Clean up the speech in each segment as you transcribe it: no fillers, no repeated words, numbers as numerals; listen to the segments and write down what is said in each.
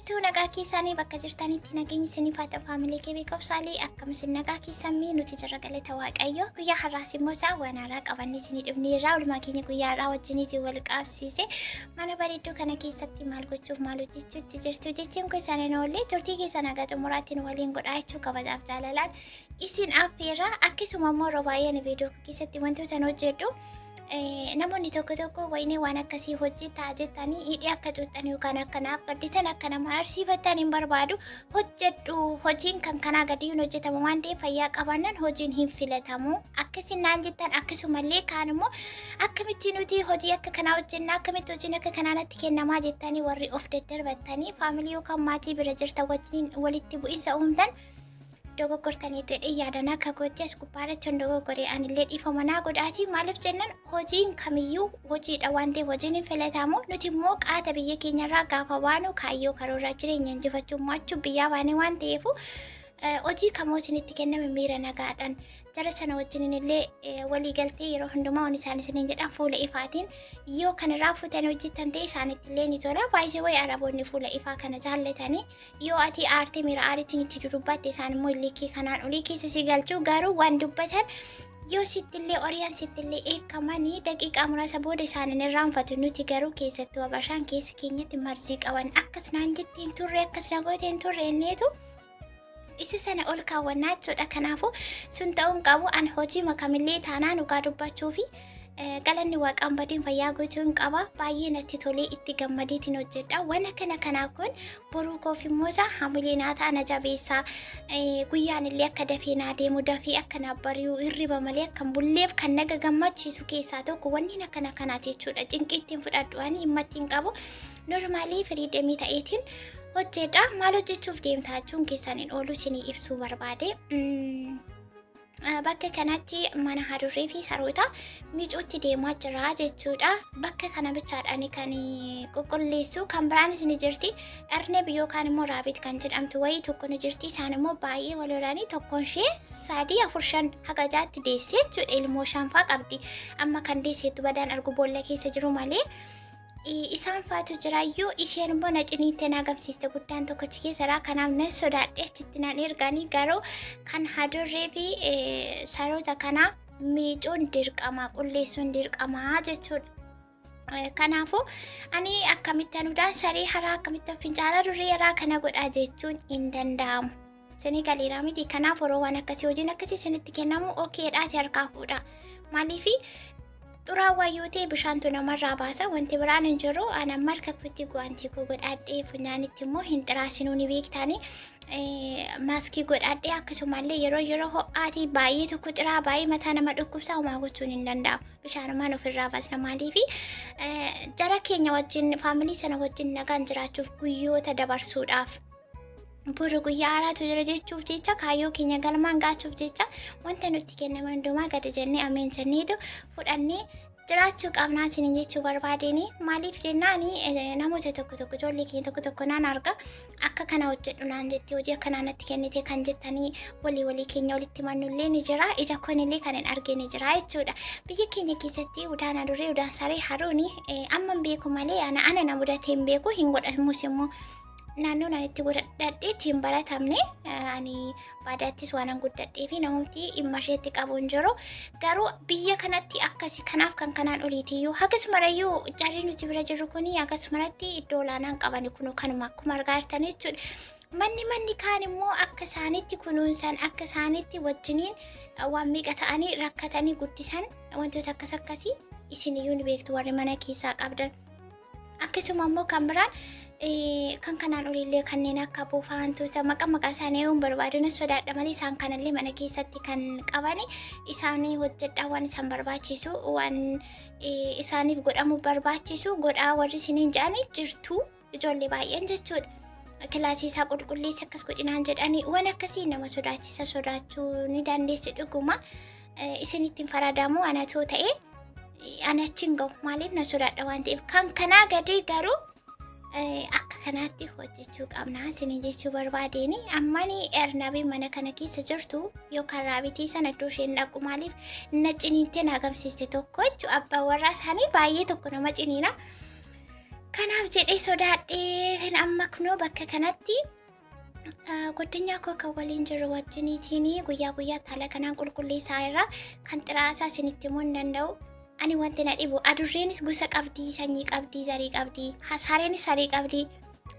Jirtuu nagaa keessaanii bakka jirtanitti nageenyi isiniif haa ta'u faamilee kee beekumsaalee akkam isin nagaa keessan mee nuti jirra galata waaqayyo guyyaa har'aas immoo isaa waan haaraa qabannee isinii dhufnee irraa oolmaa keenya guyyaa har'aa wajjiniitiin wal qaabsiise mana bareedduu kana keessatti maal gochuuf maal hojjechuutti jirtu jechuun keessan hin oolle turtii keessan haga xumuraatti nu waliin godhaa jechuu kabajaaf jaalalaan isin affeerra akkasuma immoo yeroo baay'ee ani viidiyoo keessatti wantoota hojjedhu namoonni tokko tokko wayinee waan akkasii hojjetaa jettanii hidhii akka cuuxxan yookaan akka naaf gadditan akka nama arsiifattan hin barbaadu hojjedhu hojiin kan kanaa gadii hin hojjetamu waan ta'eef fayyaa qabaannan hojiin hin filatamu akkasiin naan jettan akkasumallee kaan immoo akkamitti nuti hojii akka kanaa hojjenna akkamitti hojiin akka kanaa natti kennamaa jettanii warri of daddarbattanii faamilii yookaan maatii bira jirtan wajjin walitti bu'insa uumtan dogoggortaniitu jedhee yaadan akka kootti as gubbaarratti hin dogoggore anillee dhiifama naa godhaati maaliif jennan hojiin kamiyyuu hojiidha waan ta'eef hojiin hin filatamu nuti immoo qaata biyya keenyarraa gaafa baanu kaayyoo karooraa jireenya injifachuu mo'achuu biyyaa baane waan ta'eefu hojii kamoo isinitti kenname miira nagaadhaan jara sana wajjiniin illee walii galtee yeroo hundumaa waan isaan isiniin jedhan fuula ifaatiin yoo kan irraa fuutanii hojjettan ta'e isaanitti illee ni tola. Baay'ee wayi araboonni fuula ifaa kana jaallatanii yoo ati aartee miira aariitiin itti dudubbatte isaan immoo likkii kanaan olii keessa si galchuu garuu waan dubbatan yoo sittillee oriyaan sittillee eekamanii daqiiqaa muraasa booda isaan hin irraanfatu nuti garuu keessattuu abashaan keessa keenyatti marzii qaban akkas naan jetteen turre akkas na gooteen turre inneetu isa sana ol kaawwannaa jechuudha. Kanaafuu sun ta'uun qabu an hojii makamillee taanaan dhugaa dubbachuu fi galanni waaqaan badiin fayyaa guutuu hin qaba. Baay'ee natti tolee itti gammadeetiin hojjedha. Waan akkana kanaa kun boruu koof immoo isaa hamilee naa ta'a na jabeessaa. Guyyaan illee akka dafee naa deemu dafee akka naa bari'u hirriba malee akka hin bulleef kan naga gammachiisu keessaa tokko wanni akkana kanaati jechuudha. Cinqii ittiin fudhadhu ani dhimma ittiin qabu. Normaalii firiidemii ta'eetiin hojjedha. Maal hojjechuuf deemtaa jechuun keessan hin oolu isinii ibsuu barbaade. Bakka kanatti mana hadurree fi saroota miicuutti deemaa jira jechuudha. Bakka kana bichaadhaan kan qulqulleessu kan biraanis ni jirti. Arneb yookaan immoo raabit kan jedhamtu wayii tokko ni jirti. Isaan immoo baay'ee wal horanii tokkoon ishee sadii afur shan haga jaatti deessee jechuudha. Ilmoo shanfaa qabdi. Amma kan deesseettu badaan argu boolla keessa jiru malee. Isaan faatu jiraayyuu isheen immoo na ciniintee na agamsiiste guddaan tokkochi keessadha. Kanaaf nan sodaadhe achitti nan erganii garuu kan hadurree fi saroota kanaa miicuun dirqama qulleessuun dirqama jechuudha. Kanaafuu ani akkamittan udaan saree haraa akkamittan fincaana durree haraa kana godhaa jechuun hin danda'amu. Isinii galeeraa miti. Kanaaf yeroo waan akkasii hojiin akkasii isinitti kennamu okeedhaati harkaa fuudha. Maaliif xuraawaa yoo ta'e bishaantu namarraa baasa wanti biraan hin jiru. Ani amma harka kootti guwaantii koo godhadhee funyaanitti immoo hin xiraasinuu ni beektaani. Maaskii godhadhee akkasumallee yeroo yeroo ho'aatii baay'ee tokko xiraa baay'ee mataa nama dhukkubsaa homaa gochuun hin danda'amu. Bishaanumaan ofirraa baasna maaliif jara keenya wajjin faamilii sana wajjin nagaan jiraachuuf guyyoota dabarsuudhaaf. Boru guyyaa haaraatu jira jechuuf jecha kaayyoo keenya galmaan gaachuuf jecha wanta nutti kenname hundumaa gadi jennee ameen jenneetu fudhannee jiraachuu qabnaa isiniin jechuu barbaadeen maaliif jennaani namoota tokko tokko ijoollee keenya tokko tokko naan arga akka kana hojjedhu naan jettee hojii akkanaa natti kennite kan jettanii walii walii keenya walitti mannullee ni jira ija koonillee kan hin arge ni jira jechuudha biyya keenya keessatti udaan adurree udaan saree haruuni amma hin beeku malee ana ana na mudatee hin beeku hin godhamus immoo naannoon ani itti guddadheetti hin baratamne ani baadaattis waan an guddadhee fi namumti dhimma isheetti qabu hin jiru. Garuu biyya kanatti akkasi kanaaf kan kanaan oliitiyyuu hagas marayyuu jarri nuti bira jirru kuni hagas maratti iddoo olaanaan qaban kun kanuma akkuma argaa jirtan jechuudha. Manni manni kaan immoo akka isaanitti kunuunsan akka isaanitti wajjiniin waan meeqa ta'anii rakkatanii guddisan wantoota akkas akkasii isiniyyuu ni beektu warri mana keessaa qabdan. Akkasuma immoo kan biraan kan kanaan oliillee kanneen akka buufaa hantuuta maqaa maqaa isaanii yoo hin barbaadu na sodaadha malee isaan kanallee mana keessatti kan qabani isaanii hojjedhaa waan isaan barbaachisu waan isaaniif godhamu barbaachisu godhaa warri isiniin jedhani jirtu ijoollee baay'een jechuudha. Kilaasii isaa qulqulleessi akkas godhinaan jedhanii waan akkasii nama sodaachisa sodaachuu ni dandeessu dhuguma isinitti hin faradamu anatoo ta'e. Ani achi hin ga'u maaliif na sodaadha waan ta'eef kan kanaa gadi garuu akka kanaatti hojjechuu qabna isinii jechuu barbaadeeni ammani ernabii mana kana keessa jirtu yookaan raabitii sana iddoo isheen dhaqu maaliif na ciniintee na agamsiiste tokko jechuu abbaan warraa isaanii baay'ee tokko nama ciniina. Kanaaf jedhee sodaadhee amma kunoo bakka kanatti Guddinyaa koo kan waliin jiru wajjiniitiin guyyaa guyyaatti haala kanaan qulqulleessaa irra kan xiraasaa isinitti himuu hin danda'u. Ani wanti na dhibu adurreenis gosa qabdii, sanyii qabdii, zarii qabdii, sareenis saree qabdii.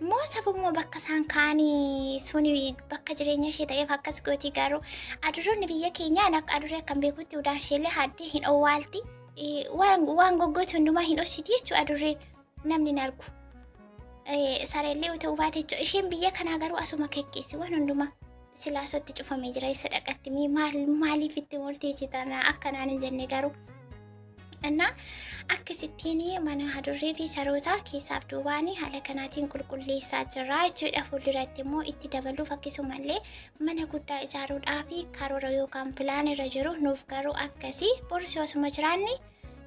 Moo sababuma bakka isaan kaanii suni bakka jireenya ishee ta'eef akkas gooti garuu adurroonni biyya keenyaa akka adurree akkan beekutti udaan isheellee haddee hin owwaalti. Waan goggootu hundumaa hin ossiti jechuudha adurreen. Namni hin argu. Sareellee yoo ta'uu baate jechuudha. Isheen biyya kanaa garuu asuma kekkeessi waan hundumaa. Silaasootti cufamee jira isa dhaqatti mii maal maaliif itti murteessitan akkanaan hin jenne garuu. Innaa akkasittiin mana hadurree fi sarootaa keessaaf duubaan haala kanaatiin qulqulleessaa jirra jechuudha. Fuulduratti immoo itti dabaluuf akkasumallee mana guddaa ijaaruudhaaf karoora yookaan pilaan irra jiru nuuf garuu akkasii borsi osuma jiraanni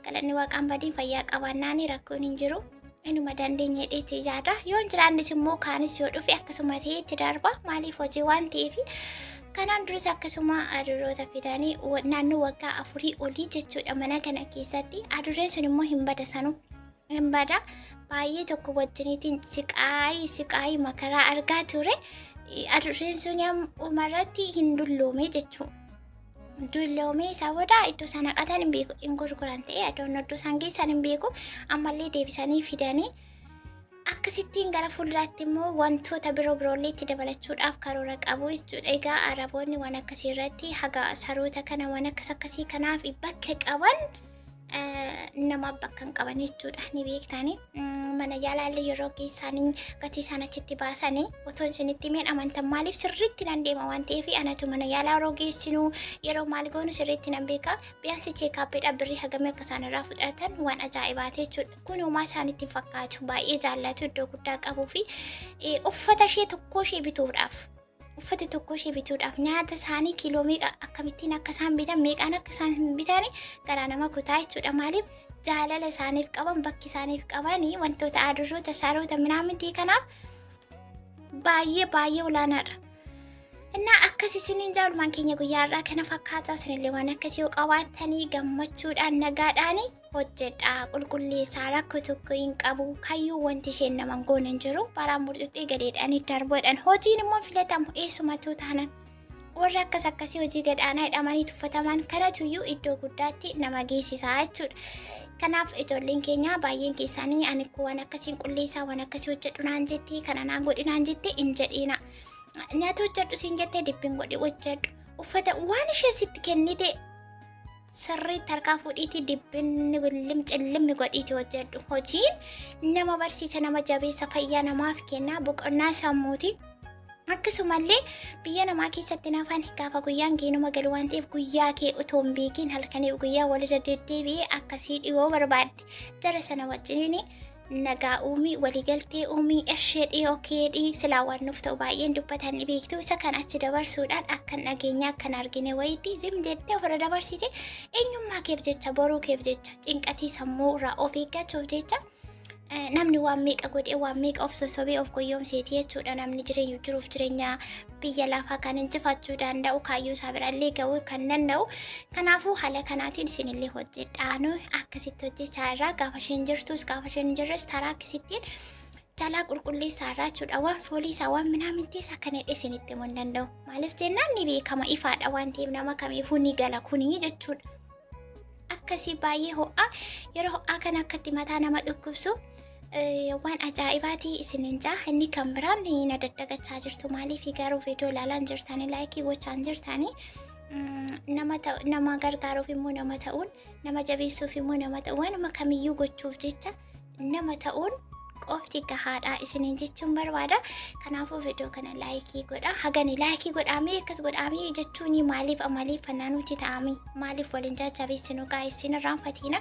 Galanni waaqaan badiin fayyaa qabaannaan rakkoon hin jiru. Inuma dandeenya jedheetti yaada. Yoo hin jiraannes immoo kaanis yoo dhufe akkasuma ta'ee itti darba. Maaliif hojii waan ta'eef kanaan duras akkasuma adurroota fidanii naannoo waggaa 4 olii jechuudha mana kana keessatti. Adurreen sun immoo hin bada sanuu. Hin bada. Baay'ee tokko wajjiniitiin siqaayii siqaayii makaraa argaa ture. Adurreen sun umarratti hin dulloome jechuudha. Dulloomee isaa booda iddoo isaan haqatan hin beeku hin gurguran ta'e adoon iddoo isaan geessan hin beeku ammallee deebisanii fidanii akkasittiin gara fuulduraatti immoo wantoota biroo biroollee itti dabalachuudhaaf karoora qabu jechuudha. Egaa Araboonni waan akkasii irratti haga saroota kana waan akkas akkasii kanaaf bakka qaban nama bakka hin qaban jechuudha ni beektani. Mana yaalaallee yeroo geessanii gatii isaan achitti baasanii otoo isinitti himeen amantan maaliif sirriitti nan deema waan ta'eef anatu mana yaalaa yeroo geessinu yeroo maal goonu sirriitti nan beeka. Biyaansi cheekaappiidha birrii hagamii akka isaan irraa fudhatan waan ajaa'ibaati jechuudha. Kun homaa isaanitti hin fakkaatu baay'ee jaallatu iddoo guddaa qabuu fi uffata ishee tokkoo ishee bituudhaaf uffata tokko ishee bituudhaaf nyaata isaanii kiiloo meeqa akkamittiin akka isaan bitan meeqaan akka isaan bitan garaa nama kutaa jechuudha. Maaliif jaalala isaaniif qaban bakki isaaniif qaban wantoota adurroota saroota minaamintii kanaaf baay'ee baay'ee olaanaadha. Innaa akkas isiniin jaalumaan keenya guyyaa har'aa kana fakkaata isinillee waan akkasii yoo qabaattanii gammachuudhaan nagaadhaan hojjedhaa qulqulleessaa rakkoo tokko hin qabu kayyuu wanti isheen naman goone hin jiru baraan murxuxxee gadeedhaan darboodhaan hojiin immoo filatamu eessumattuu taanan warra akkas akkasii hojii gadhaanaa hidhamanii tuffataman kanatuyyuu iddoo guddaatti nama geessisaa jechuudha. Kanaaf ijoolleen keenya baay'een keessanii ani koo waan akkasiin qulleessaa waan akkasii hojjedhu naan jettee kana naan godhi naan jettee hin jedhiina. Nyaata hojjedhu siin jettee dibbiin godhi hojjedhu. Uffata waan ishee sitti kennite sirriitti harkaa fuudhiitii dibbinni willim cillimmi godhiitii hojjedhu. Hojiin nama barsiisa, nama jabeessa, fayyaa namaaf kenna, boqonnaa sammuuti. Akkasumallee biyya namaa keessatti nafan gaafa guyyaan geenuma galu waan ta'eef guyyaa kee otoo hin beekiin halkaniif guyyaa walirra deddeebi'ee akkasii dhiyoo barbaadde jara sana wajjiniin nagaa uumii waliigaltee uumii esheedhii okeedhii silaa waan nuuf ta'u baay'een dubbatan ni beektu isa kan achi dabarsuudhaan akkan dhageenya akkan argine wayiitti zim jettee ofirra dabarsite eenyummaa keef jecha boruu keef jecha cinqatii sammuu irraa of eeggachuuf jecha namni waan meeqa godhee waan meeqa of sossobee of goyyomseeti jechuudha namni jireenya jiruuf jireenya biyya lafaa kan injifachuu danda'u kaayyoo isaa birallee ga'uu kan danda'u kanaafuu haala kanaatiin isinillee hojjedhaanu akkasitti hojjechaa irraa gaafa isheen jirtus gaafa isheen hin jirres taraa akkasittiin jalaa qulqulleessaa irraa jechuudha waan foolii isaa waan minaamintii isaa kana hidhee isinitti himuu hin danda'u maaliif jennaan ni beekama ifaadha waan ta'eef nama kamiifuu ni gala kunii jechuudha. Akkasii baay'ee ho'a yeroo ho'aa kana akkatti mataa nama dhukkubsu waan ajaa'ibaati isinin jaa inni kan biraan na daddagachaa jirtu maaliif garuu viidiyoo ilaalaan jirtanii laayikii gochaan jirtanii nama nama gargaaruuf immoo nama ta'uun nama jabeessuuf immoo nama ta'uun waanuma kamiyyuu gochuuf jecha nama ta'uun qofti gahaadha isiniin jechuun barbaada. Kanaafuu viidiyoo kana laayikii godha. Hagani laayikii godhaamee akkas godhaamee jechuun maaliif amaleeffannaa nuti ta'amii maaliif waliin jajjabeessinu gaa isin irraanfatiina.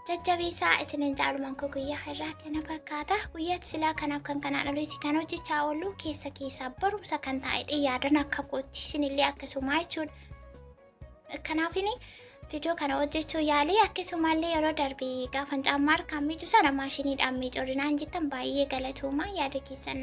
Jajjabeessaa isiniin jaalumaan koo guyyaa irraa kana fakkaata. Guyyaatti silaa kanaaf kan kanaan olitti kan hojjechaa oollu keessa keessaa barumsa kan taa'edha yaadan akka kootti isinillee akkasumaa jechuudha. Kanaafini viidiyoo kana hojjechuu yaalii akkasumallee yeroo darbe gaafan caammaa harkaan miicu sana maashiniidhaan miicorinaan jettan baay'ee galatooma yaada keessan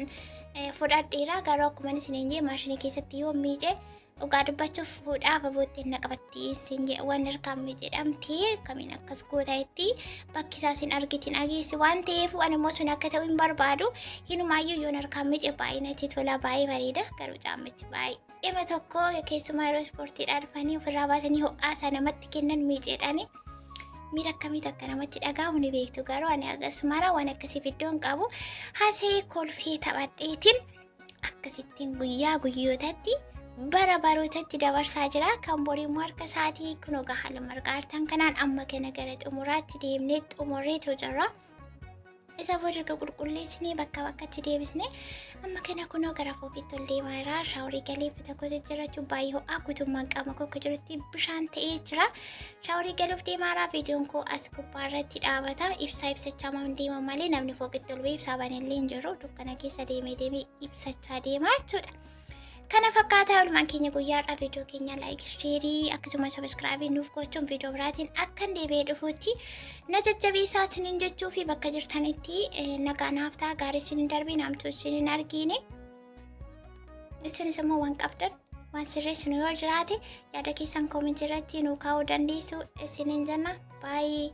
fudhadheera garuu akkuma isiniin jee maashinii keessatti yoo miice Dhugaa dubbachuuf fuudhaa ababootti na qabattee sin waan harkaan jedhamtee kamiin akkas goota itti bakki isaa sin argitin dhageessi waan ta'eef ani immoo sun akka ta'u hin barbaadu. Hinumaayyuu yoon harkaan mice baay'ee natti tola, baay'ee bareeda. Garuu caammichi baay'ee tokko keessumaa yeroo ispoortiidhaa dhufanii ofirraa baasanii ho'aa isaa namatti kennan miiceedhaani. Miira akkamiitu akka namatti dhaga'amu ni beektu, garuu ani agas mara waan akkasiif iddoo hin qabu. Haasa'ee kolfee taphadheetiin akkasittiin guyyaa guyyootatti bara barootatti dabarsaa jira. Kan borii immoo harka isaatii kunoo haala margaa artan kanaan amma kana gara xumuraatti deemnee xumurreetu jirra. Isa booda erga qulqulleessinee bakka bakkatti deebisnee amma kana kunoo gara fooqitti ol deemaa jira. Shaaworii galee uffata koo jijjiirrachuu, baay'ee ho'aa, guutummaan qaama koo akka jirutti bishaan ta'ee jira. Shaaworii galuuf deemaa jira. Viidiyoon koo as gubbaa irratti dhaabata. Ibsaa ibsachaa maan deema malee namni fooqitti ol ba'ee ibsaa banellee hin jiru. Dukkana keessa deemee deemee ibsachaa deemaa jechuudha. Kana fakkaataa oolmaan keenya guyyaa har'aa. Viidiyoo keenya like, share akkasumas subscribe nuuf gochuun viidiyoo biraatiin akkan deebi'ee dhufuutti na jajjabeessaa isiniin jechuu fi bakka jirtanitti nagaa naaf ta'a. Gaarii isiniin darbiin, hamtuu isiniin argiine. Isinis immoo waan qabdan, waan sirreessinu yoo jiraate, yaada keessan comment irratti nuu kaa'uu dandeessu isiniin jenna. Baay'ee.